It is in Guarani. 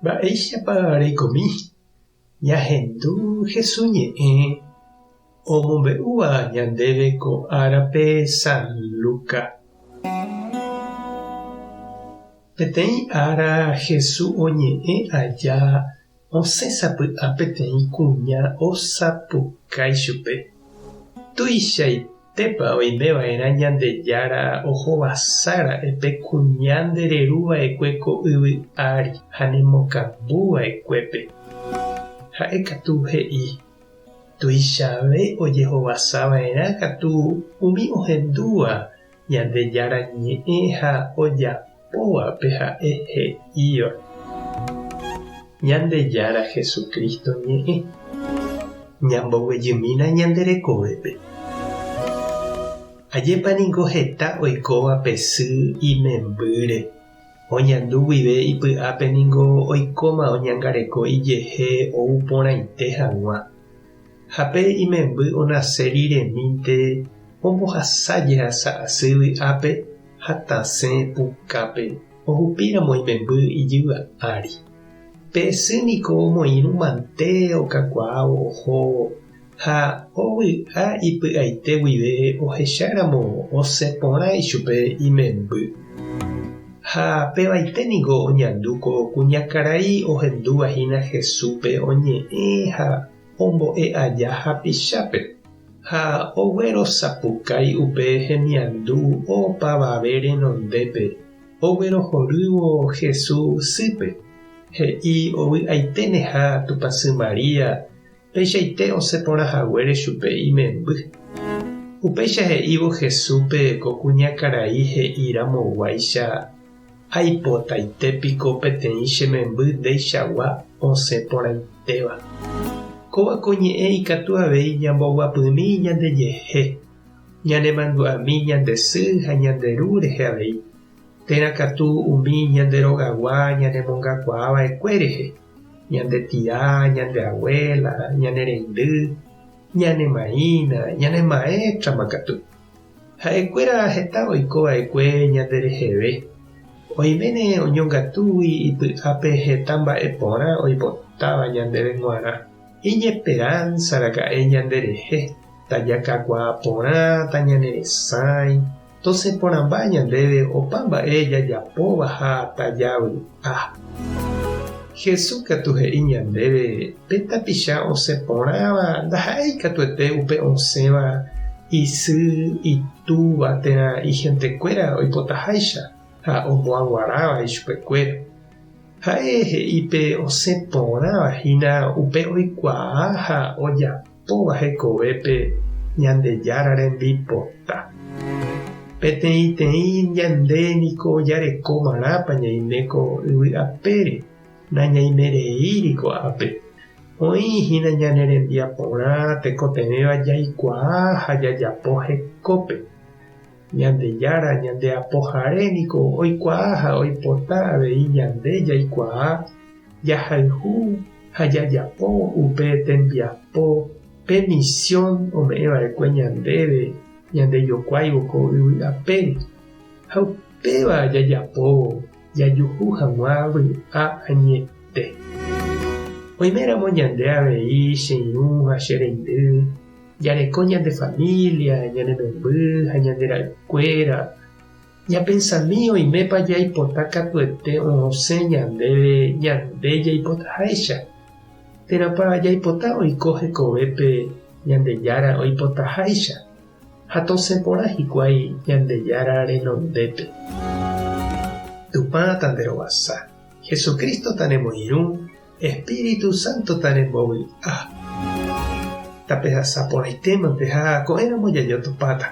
Mba'éichapa reikomi ñahendu Jesús ñe'ẽ omombe'úva ñandéve ko árape San Lucas? Peteĩ ára Jesús oñe'ẽ aja osẽ sapy'a peteĩ kuña osapukái chupe, Tuichaitépa oime va'erã Ñandejára ohovasa ra'e pe kuña nde reru va'ekue ko yvy ári ha nemokambu va'ekuépe. Ha'e katu he'i, Tuichave ojehovasa va'erã katu umi ohendúva Ñandejára ñe'ẽ ha ojapóva pe ha'e he'íva. Ñandejára Jesucristo ñe'ẽ. Ñamboguejymína ñande rekovépe. Ajépa ningo heta oikóva pe sy imembýre. Oñandu guive ipy'ápe ningo oikóma oñangareko ijehe ou porãite hag̃ua. Ha pe imemby onase riremínte ombohasa jehasa asy vy'ápe ha tasẽ pukápe ohupíramo imemby ijyva ári. Pe sy niko omoirũ mante okakuaávo ohóvo ha ovy'a ipy'aite guive ohecháramo osẽ porã ichupe imemby. Ha pevaite niko oñandu ko kuñakarai ohendúva hína Jesúspe oñe'ẽ ha ombo'e aja hapichápe, ha oguerosapukái upe hemiandu opavave renondépe, oguerohorývo Jesús sýpe, he'i ovy'aiténeha Tupãsy María peichaite osẽ porã haguére chupe imemby. Upéicha he'ívo Jesúspe ko kuñakarai he'i ramoguáicha, Aipotaite piko peteĩ che memby ndeichagua osẽ porãitéva. Kóva ko ñe'ẽ ikatu avei ñamboguapymi ñandejehe, ñanemandu'ami ñande sy ha ñande ru rehe avei, térã katu umi ñande rogagua ñanemongakuaa va'ekue rehe, ñande tia, ñande abuela, ñane reindy, ñane maína, ñane maéstrama katu. Ha'ekuéra heta oiko va'ekue ñande reheve, oiméne oñongatúgui ipy'ápe heta mba'e porã oipotáva ñandéve g̃uarã. Iñesperánsa raka'e ñanderehe, tajakakuaa porã, tañaneresãi, tosẽ porãmba ñandéve opa mba'e jajapóva ha tajavy'a. Jesús katu he'i ñandéve pe tapicha osẽ porãva ndaha'éi katuete upe osẽva isy, itúva térã ihentekuéra oipotaháicha ha omboaguaráva ichupekuéra. Ha'e he'i pe osẽ porãva hína upe oikuaa ha ojapóva hekovépe Ñandejára rembipota. Peteĩteĩ ñande niko jareko marãpa ñaime ko yvy apére, nañaimereíri ko'ápe. Oĩ hína ñane rembiaporã tekotevẽva jaikuaa ha jajapo hekópe. Ñandejára ñande Apohare niko oikuaa ha oipota avei ñande jaikuaa, jahayhu ha jajapo upe tembiapo, pe misión ome'ẽva'ekue ñandéve ñandejokuáivo ko yvy apére. Ha upéva jajapóvo jajuhu hag̃ua vy'a añete. Oiméramo ñande avei che irũ ha che reindy, Jareko ñande família, ñane memby ha ñande ra'ykuéra. Ñapensami oimépa jaipota katuete osẽ ñandéve ñande jaipotaháicha, térãpa jaipota oiko hekovépe Ñandejára oipotaháicha ha tosẽ porã hikuái Ñandejára renondépe. Tupã tanderovasa, Jesucristo tanemoirũ Espíritu Santo tanembovy'a. Tapehasa porãitémante ha ko'ẽramo jajotopáta.